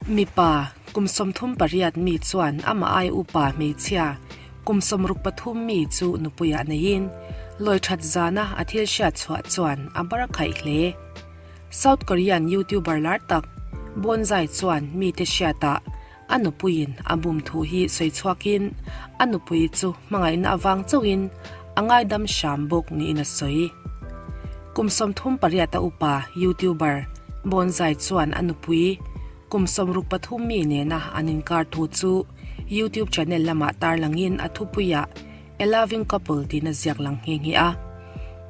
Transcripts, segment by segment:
Mipa, kum 38 mi chuan amah ai upa hmeichhia kum 63 mi chu nupuiah neiin lawi that zana a thil hriat chhuah chuan a bar khaih hle. South Korean YouTuber lar tak Bonzai chuan mite hriatah a nupuiin a bum thu hi sawi chhuakin a nupui chu hmangaihna avang chauhin a ngaidam hram bawk niin a sawi. Kum 38 a upa YouTuber Bonzai chuan a nupui kum 63 mi nena an inkar thu chu YouTube channel lamah tarlangin a thupuiah A Loving Couple tiin a ziak lang nghe nghe a.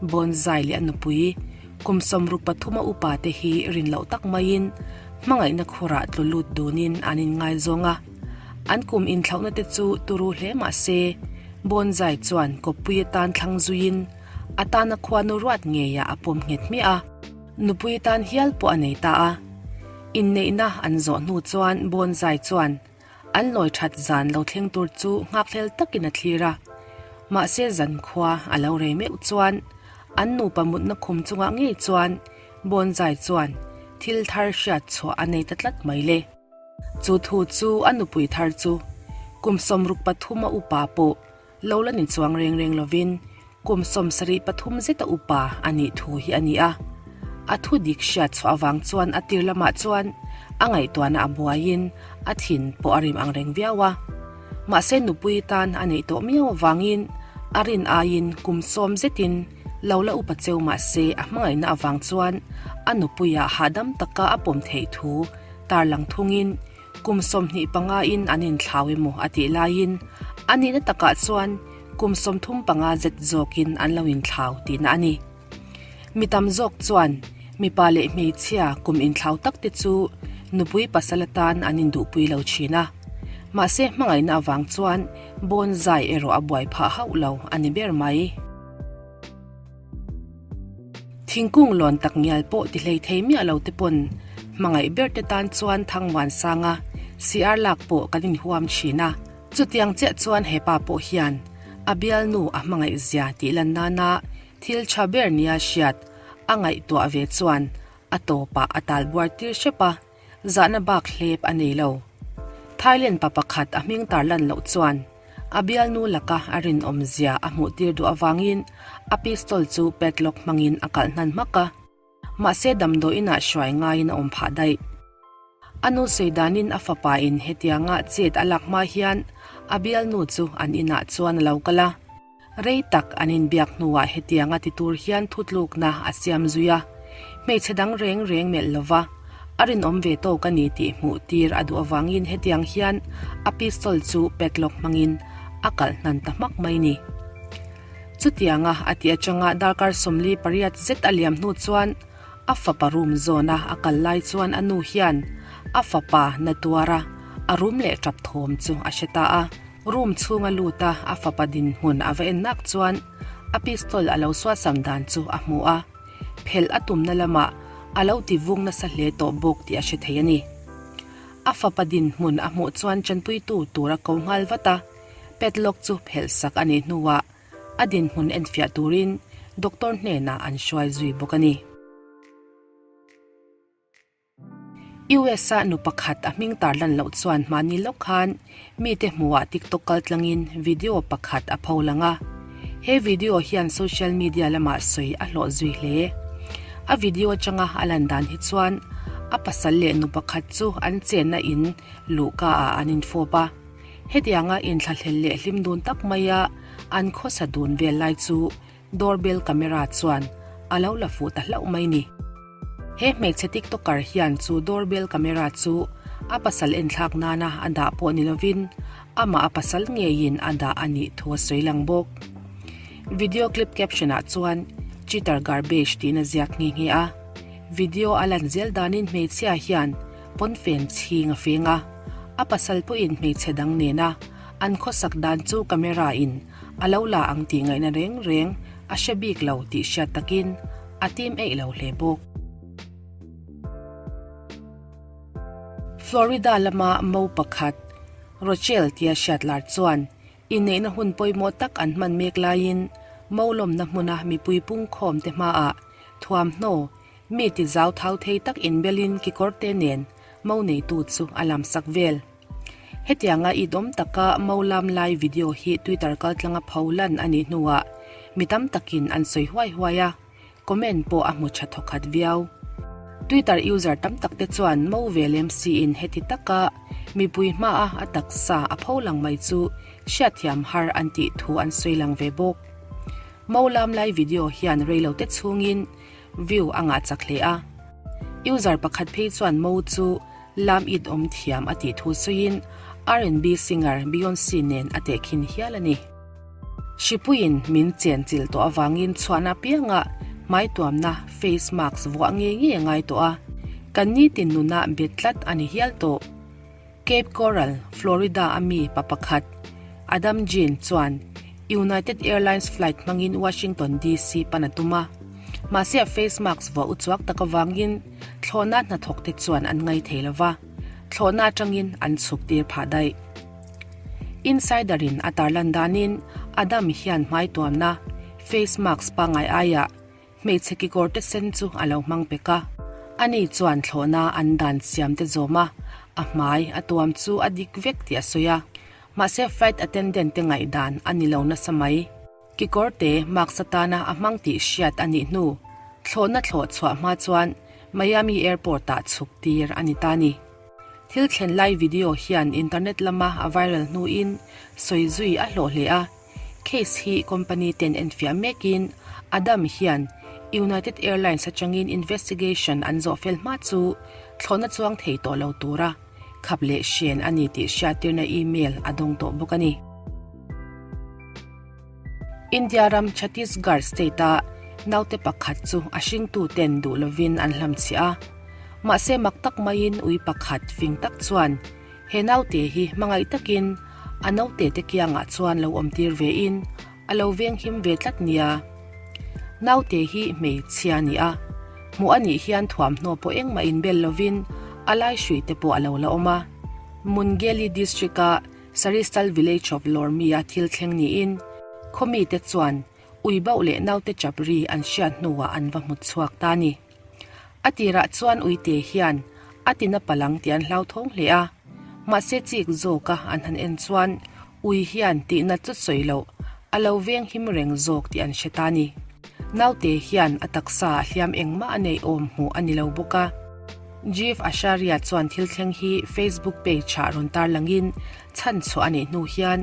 Bonzai leh a nupui kum 63 a upa te hi rin loh tak maiin hmangaihna khurah tlu lut dunin an inngaizawng a. An kum inthlauhna te chu turu hle mah se, Bonzai chuan kawppui atan thlang zuiin a tana khuanu ruat ngeiah a pawm nghet hmiah a. Nupui tan hial pawh a nei ta a. Inneihna an zawh hnu chuan Bonzai chuan An lawi that zan lo thleng tur chu nghakhlel takin a thlir a. Mahse zankhua a lo rei meuh chuan an nupa mutna khum chungah ngei chuan Bonzai chuan thil thar hriat chhuah a nei ta tlat mai le. Chu thu chu a nupui thar chu kum 63 a upa pawh lo la ni chuang reng reng lovin kum 73 zeta upa a nih thu hi a ni a. A thu dik hriat chhuah avang chuan a tir lamah chuan a ngaihtuahna a buaiin a thin pawh a rim ang reng viau a. Mahse nupui tan a neih tawh miau avangin a rin aiin kum 10 zetin lo la upa cheu mahse a hmangaihna avang chuan a nupuiah hahdam taka a pawm theih thu tarlang thungin Kum 25 in an inthlau emaw a tih laiin a nihna takah chuan kum 35 zet zawkin an lo inthlau tihna a ni. Mi tam zawk chuan mipa leh hmeichhia kum inthlau tak te chu nupui pasal atan an induhpui lo thin a. Mahse hmangaihna avang chuan Bonzai erawh a buai phah hauh lo a ni ber mai. Thingkung lawn tak ngial pawh ti hlei thei miah lo te pawn hmangaih ber te tan chuan Thangmuan sanga CR lak pawh kan inhuam thin a. Chutiang chiah chuan hepa pawh hian a bialnu a hmangaih zia tih lan nana thil tha ber nia hriat a ngaihtuah ve chuan a tawpah a talbuar tir hrep a, zahna bak hlep a nei lo. Thailand pa pakhat a hming tarlan loh chuan a bialnu laka a rinawm zia a hmuh tir duh avangin a pistol chu padlock hmangin a kalh hnan hmak a. Mahse damdawiinah hruai ngaiin a awm phah daih. A nu sawi danin a fapa in hetianga chet a lak hma hian a bialnu chu an inah chuan a lo kal a. Rei tak an inbiak hnuah hetianga ti tur hian thutlukna a siam zui a, hmeichhe dang reng reng melh lova a rinawm ve tawk a ni tih hmuh tir a duh avangin hetiang hian a pistol chu padlock hmangin a kalh hnan ta hmak mai ni. Chutianga a tih atanga darkar 48 zet a liam hnu chuan a fapa room zawna a kal lai chuan a nu hian a fapa na tuara a rum leh tap thawm chu a hre ta a. Room chhunga lut a a fapa dinhmun a va en nak chuan a pistol a lo suasam dan chu a hmu a, phelh a tumna lamah a lo ti vung nasa hle tawh bawk tih a hre thei a ni. A fapa dinhmun a hmuh chuan tanpuitu tur a ko nghal vat a, padlock chu phelh sak a nih hnuah a dinhmun enfiah turin doctor hnenah an hruai zui bawk a ni. US a nu pakhat a hming tarlan loh chuan mahni lawk khan mite hmuhah TikTok kaltlangin video pakhat a pho lang a. He video hian social media lamah sawi a hlawh zui hle. A video atanga a lan dan hi chuan a pasal leh nu pakhat chu an chenna in luhka ah an infawp a. Hetianga inthlahlel leh hlim dun tak maia an khawsa dun vel lai chu Doorbell camera chuan a lo la fuh ta hlauh mai ni. He hmeichhe tiktoker hian chu doorbell camera chu a pasal enthlak nana a dah pawh ni lovin amah a pasal ngeiin a dah a nih thu a sawi lang bawk. Video clip caption ah chuan Cheater garbage tiin a ziak nghe nghe a. Video a lan zel danin hmeichhia hian pawnfen chhing a feng a, a pasal pawhin hmeichhe dang nena an khawsak dan chu camera in a lo la ang tih ngaihna reng reng a hre bik lo tih hriat takin a tim eih lo hle bawk. Florida lama mo pakhat, Rochelle tia hriat lar chuan inneihna hun pawimawh tak an hman mek laiin mo lawmna hmuna mipui pungkhawm te hmaah thuamhnaw mi ti zau thau thei tak inbelin kekawrte nen. Mo neitu chu a lamsak vel. Hetianga itawm taka mo lam lai video hi Twitter kaltlanga pho lan a nih hnuah mi tam takin an sawi huai huai a, comment pawh a hmu tha thawkhat viau. Twitter user tam tak te chuan mo ve lem siin heti taka mipui hmaa a taksa a pho lang mai chu hriatthiam har an tih thu an sawi lang ve bawk. Mo lam lai video hian reilote chhungin view a ngah chak hle a. User pakhat phei chuan Mo chu lam it awm thiam a tih thu sawiin R&B singer Beyonce nen a tehkhin hial a ni. Hripuiin min chenchilh tawh avangin chhuahna apiangah hmaituamna face mask vuah ngei ngei a ngai tawh a, kan nitin nunah bet tlat a ni hial tawh. Cape Coral, Florida a mi pa pakhat, Adam Jean chuan United Airlines flight hmangin Washington DC pan a tum a. Mahse a face mask vuah uchuak tak avangin thlawhna hnathawk te chuan an ngai thei lova, thlawhna atangin an chhuk tir phah daih. Insider in a tarlan danin Adam hian hmaituamna face mask pangngai aiah Hmeichhe kekawrte sen chu a lo hmang pek a, ani chuan thlawhna an dan siam te zawm a, a hmai a tuam chu a dik vek tih a sawi a. Mahse flight attendant te ngaihdan a ni lo nasa mai. Kekawrte mask atana a hmang tih hriat a nih hnu, thlawhna thlawh chhuah hma chuan Miami airport ah chhuk tir a ni ta ni. Thil thlen lai video hian internet lama a viral hnuin sawi zui a hlawh hle a. Case hi company ten enfiah mekin Adam hian United Airlines atangin investigation an zawh fel hma chu thlawhna chuang thei tawh lo tura khap leh hren a ni tih hriattirna email a dawng tawh bawk a ni. India ram Chhattisgarh state-a naute pakhat chu a hringtu ten duh lovin an hlamchhiah a, mahse mak tak maiin ui pakhat fing tak chuan He naute hi hmangaih takin a naute te kiangah chuan lo awm tir ve in a lo veng him ve tlat nia. Naute hi hmeichhia a ni a, hmuh a nih hian thuamhnaw pawh engmah inbel lovin a lai hrui te pawh a lo la awm a. Mungeli district a Saristal village of Lormi-a thil thleng niin khaw mite chuan ui bauh leh naute chap ri an hriat hnuah an va hmu chhuak ta a ni. A tirah chuan uite hian a tina palang tih an hlauthawng hle a, mahse chik zawka an han en chuan ui hian tihna chu sawi loh a lo veng him reng zawk tih an hre ta a ni. Naute hian a taksa ah hliam engmah a neih awm hmuh a ni lo bawk a. Jeev Acharya chuan thil thleng hi Facebook page ah rawn tarlangin chhan chhuah a nih hnu hian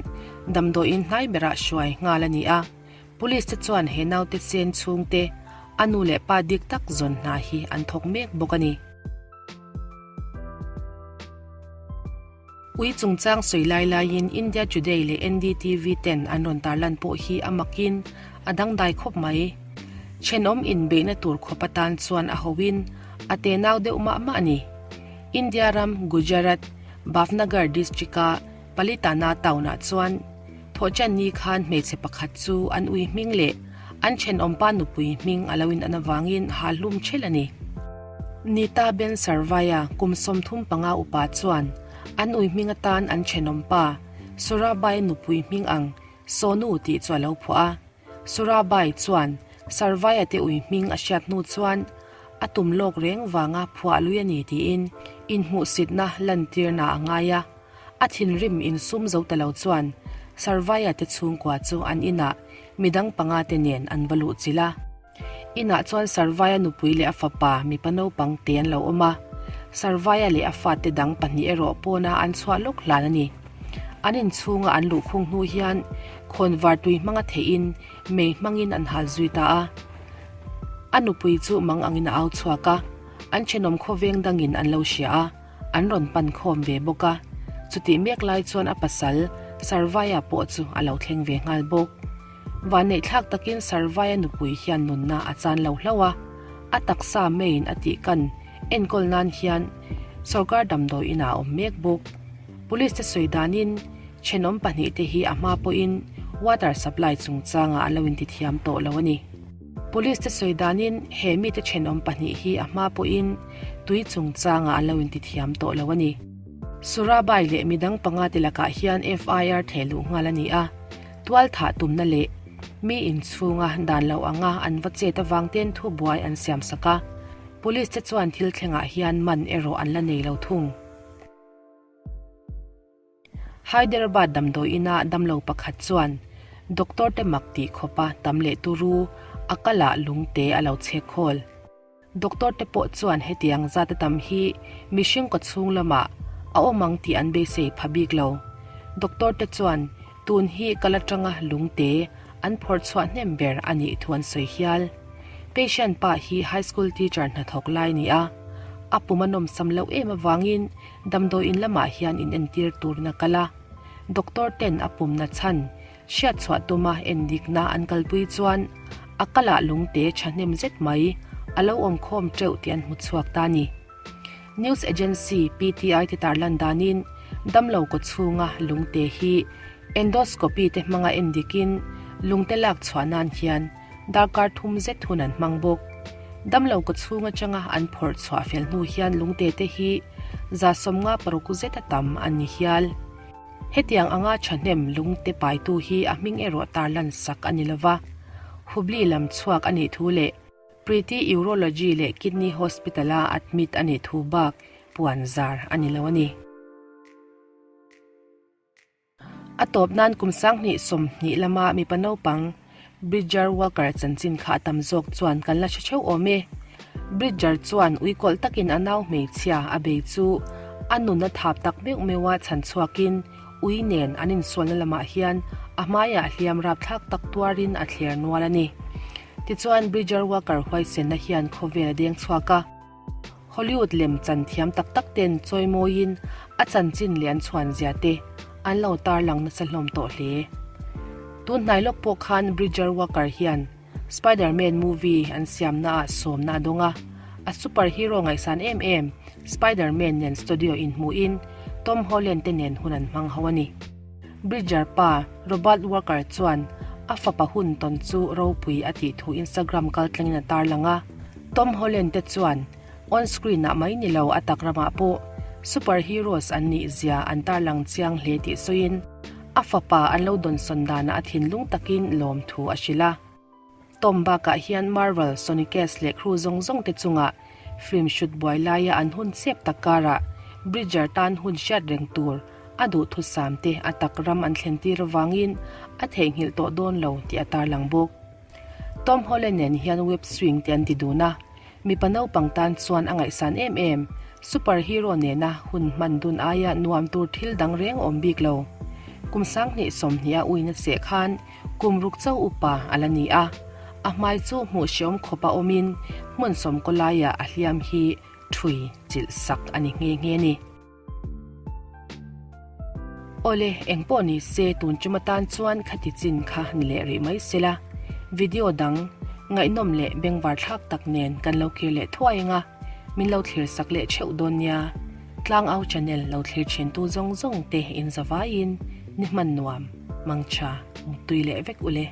damdawiin hnai berah hruai nghal a ni a. Police te chuan he naute chen chhungte a nu leh pa dik tak zawn hna hi an thawk mek bawk a ni. Ui chungchang sawi lai laiin India Today leh NDTV ten an rawn tarlan pawh hi a makin a dangdai khawp mai. Thenawm inbeihna tur khawp atan chuan a hoin a tenau deuh mah mah a ni. India ram Gujarat, Bhavnagar district-a Palitana town-ah chuan Thawhchan ni khan hmeichhe pakhat chu an ui hming leh an thenawmpa nupui hming a lo in an avangin ha hlum ṭhelh a ni. Nita Ben Sarvaya kum 35 upa chuan an ui hming atan an thenawmpa Surabai nupui hming ang Sonu tih chu a lo phuah a. Surabai chuan Sarvaya te ui hming a hriat hnu chuan a tum lawk reng vanga phuah lui a ni tiin inhmuhsitna lantirna a ngai a. A thinrim insum zo ta lo chuan Sarvaya te chhungkua chu an inah midang panga te nen an va luh chilh a. Inah chuan Sarvaya nupui leh a fapa mipa naupang te an lo awm a. Sarvaya leh a fate dang pahnih erawh pawna an chhuah lawk hlan a ni. An inchhunga an luhkhung hnu hian khawnvar tui hmanga theihin mei hmangin an hal zui ta a. A nupui chu mang angin a au chhuak a, an thenawm khawveng dangin an lo hria a. An rawn pan khawm ve bawk a, chutih mek lai chuan a pasal Sarvaya pawh chu a lo thleng ve nghal bawk. Vanneihthlak takin Sarvaya nupui hian nunna a chan lo hlauh a, a taksa meiin a tih kan enkawl nan hian sorkar damdawi inah a awm mek bawk. Police te sawi danin thenawm pahnihte hi a hma pawhin water supply chungchangah an lo intithiam tawh lo a ni. Police te sawi danin he mite thenawm pahnih hi a hma pawhin tui chungchangah an lo intithiam tawh lo a ni. Surabai leh midang panga te lakah hian FIR theh luh nghal a ni a, tual thah tumna leh mi inchhunga dan loh anga an va chet avang ten thubuai an siam sak a. Police te chuan thil thlengah hian man erawh an la nei lo thung. Hyderabad damdawi ina damlo pakhat chuan doctor te mak tih khawpa tam leh turu a kalah lungte a lo chhek khawl. Doctor te pawh chuan hetiang zat a tam hi mihring kawchhung lamah a awm ang tih an beisei pha bik lo. Doctor te chuan tun hi kal atanga lungte an phawrh chhuah hnem ber a nih thu an sawi hial. Patient pa hi high school teacher hnathawk lai a ni a, a pum a nawmsam loh em avangin Damdawi in lamah hian in entir turin a kal a, doctor ten a pumna chhan hriat chhuah tuma endikna an kalpui chuan a kalah lungte thahnem zet mai a lo awm khawm teuh tih an hmu chhuak ta a ni. News agency PTI te tarlan danin damlo kaw chhunga lungte hi endoscopy te hmanga endikin lungte lak chhuah nan hian Darkar thum zet hun an hmang bawk. Damlo kaw chhung atanga an phawrh chhuah fel hnu hian lungte te hi 150 paruk zet a tam an ni hial. Hetiang anga thahnem lungte paitu hi a hming erawh tarlan sak a ni lova, Hubli lam chhuak a nih thu leh Preeti Urology leh Kidney Hospital-a admit a nih thu bak puan zar a ni lo a ni. A tawp nan kum 2020 lama mipa naupang Bridger Walker chanchin kha a tam zawk chuan kan la hre theuh awm e. Bridger chuan uikawlh takin a nau hmeichhia a bei chu a nun a thap tak meuh meuh a chhan chhuakin ui nen an insualna lamah hian a hmaiah hliam rapthlak tak tuarin a thler nual a ni. Tichuan Bridger Walker huaisenna hian khawvel a deng chhuak a. Hollywood lem chan thiam tak tak ten chawimawiin a chanchin leh an chhuan zia te an lo tarlang nasa hlawm tawh hle. Tun hnai lawk pawh khan Bridger Walker hian Spider-Man movie an siamna ah sawmna a dawng a, a superhero ngaihsan em em Spider-Man nen studio inhmuhin Tom Holland te nen hun an hmang ho a ni. Bridger pa Robert Walker chuan a fapa hun tawn chu ropui a tih thu Instagram kaltlangin a tarlang a. Tom Holland te chuan on screen ah mai ni lo a tak ramah pawh superheroes an nih zia an tarlang chiang hle tih sawiin a fapa an lo dawnsawn danah a thinlung takin lawmthu a hrilh a. Tom bakah hian Marvel, Sony Cast leh crew zawng zawng te chungah film shoot buai laia an hun chep tak karah Bridger tan hun hriat reng tur a duhthusam te a tak ram an thlen tir avangin a theihnghilh tawh dawn lo tih a tarlang bawk. Tom Holland nen hian web swing te an ti dun a, mipa naupang tan chuan a ngaihsan em em, superhero nena hun hman dun aia nuam tur thil dang reng awm bik lo. Kum 2020 a uina seh khan Kum ruk chauh upa a la ni a, a hmai chu hmuh hreawm khawpa awmin hmun sawmkaw laiah a hliam hi ṭhui chilh sak a ni nghe nghe ni. Awle, engpawh ni se tun ṭum atan chuan khati chin kha ni leh rih mai sela, video dang ngaihnawm leh bengvar thlak tak nen kan lo kir leh thuai ang a, min lo thlir sak leh theuh dawn nia. Tlangau channel lo thlir thintu zawng zawng te in zavaiin ni hman nuam. Mangtha, mutui leh vek ule.